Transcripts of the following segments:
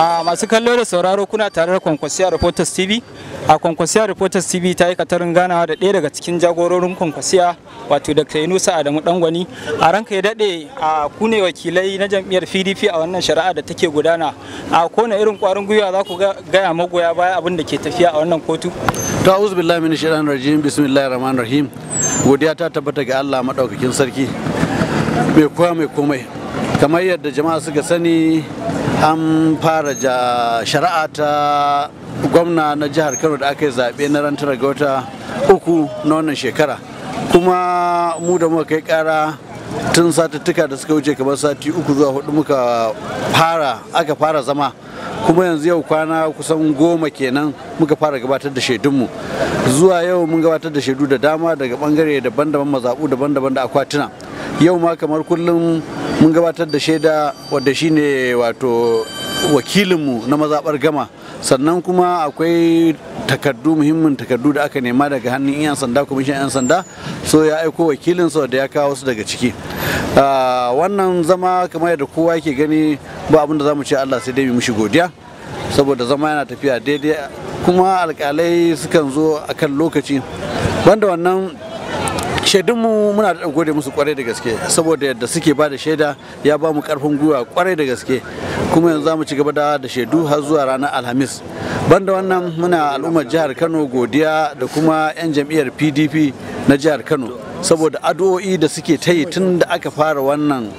A masu kallo da sauraro, kuna tare da Kwankwasiya Reporters TV. A Kwankwasiya Reporters TV ta yi katarin ganawa da ɗaya daga cikin jagororin Kwankwasiya, wato Dr. Yunusa Adamu Dangwani. A ranka ya daɗe, a ku ne wakilai na jam'iyyar PDP a wannan shari'a da take gudana. A kone irin ƙwarin gwiwa za ku gaya magoya baya abin da ke tafiya a wannan kotu? To, a'udhu billahi minash shaitanir rajim, bismillahir rahmanir rahim. Godiya ta tabbata ga Allah madaukakin sarki, mai kowa mai komai. Kamar yadda jama'a suka sani, an fara shari'a ta gwamna na jihar Kano da aka yi zaɓe na ran 9 ga wata 3 na wannan shekara. Kuma mu da muka kai ƙara tun satuttuka da suka wuce, kamar sati 3 zuwa 4 muka fara, aka fara zama. Kuma yanzu yau kwana kusan 10 kenan muka fara gabatar da shaidunmu. Zuwa yau mun gabatar da shaidu da dama daga bangare daban-daban, mazaɓu daban-daban da akwatuna. Yau ma kamar kullum mun gabatar da shaida, wadda shine wato wakilinmu na mazaɓar Gama. Sannan kuma akwai takardu, muhimmin takardu da aka nema daga hannun 'yan sanda, kwamishin 'yan sanda, so ya aiko wakilinsa da ya kawo su daga ciki. Wannan zama, kamar yadda kowa yake gani, ba abin da za mu ce Allah sai dai mu mishi godiya, saboda zama yana tafiya daidai kuma alkalai sukan zo akan lokaci. Banda wannan, shaidunmu muna da gode musu kwarai da gaske, saboda yadda suke ba da shaida ya ba mu karfin gwiwa kwarai da gaske. Kuma yanzu za mu ci gaba da shaidu har zuwa ranar Alhamis. Banda wannan, muna al'ummar jihar Kano godiya da kuma 'yan jam'iyyar PDP na jihar Kano, saboda addu'o'i da suke ta yi tun da aka fara wannan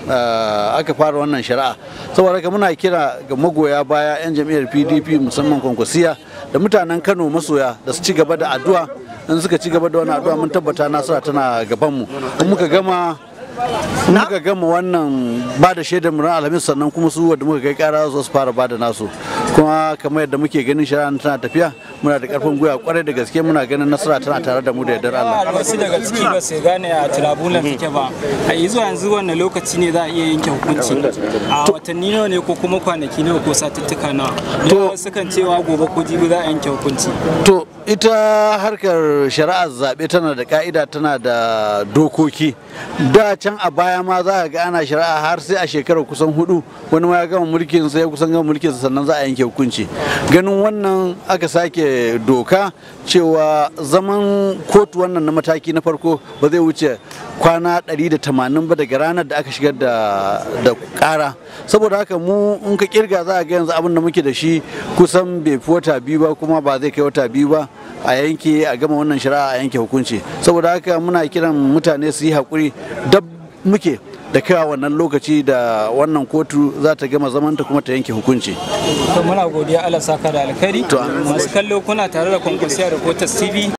shari'a. Saboda haka muna kira ga magoya baya 'yan jam'iyyar PDP, musamman Kwankwasiya, da mutanen Kano masoya, da su ci gaba da addu'a. In suka ci gaba da wani addu'a, mun tabbata nasara tana gaban mu. In muka gama wannan ba da shaidar mu ran Alhamis, sannan kuma su wanda muka kai kara su fara ba da nasu. Kuma kamar yadda muke ganin shari'a tana tafiya, muna da karfin gwiwa kwarai da gaske, muna ganin nasara tana tare da mu da yardar Allah. Wasu daga ciki ba su gane a tribunal take ba. A zuwa yanzu, wannan lokaci ne za a iya yanke hukunci? A watanni nawa ne, ko kuma kwanaki nawa, ko satuttuka nawa? To, wasu kan cewa gobe ko jibi za a yanke hukunci. To, ita harkar shari'ar zaɓe tana da ka'ida, tana da dokoki. Da can a baya ma za a ga ana shari'a har sai a shekarar kusan 4, wani ma ya gama mulkin sa, ya kusan gama mulkin sa, sannan za a yanke hukunci. Ganin wannan, aka sake doka cewa zaman kotu wannan na mataki na farko ba zai wuce kwana 180 ba daga ranar da aka shigar da kara. Saboda haka mu in ka kirga, za a ga yanzu abin da muke da shi kusan bai fi wata 2 ba, kuma ba zai kai wata 2 ba a yanke, a gama wannan shari'a, a yanke hukunci. Saboda haka muna kiran mutane su yi haƙuri, dab muke da kaiwa wannan lokaci da wannan kotu za ta gama zamanta kuma ta yanke hukunci. To, muna godiya, Allah saka da alkhairi. To, amin. Masu kallo, kuna tare da Kwankwasiya Reporters TV.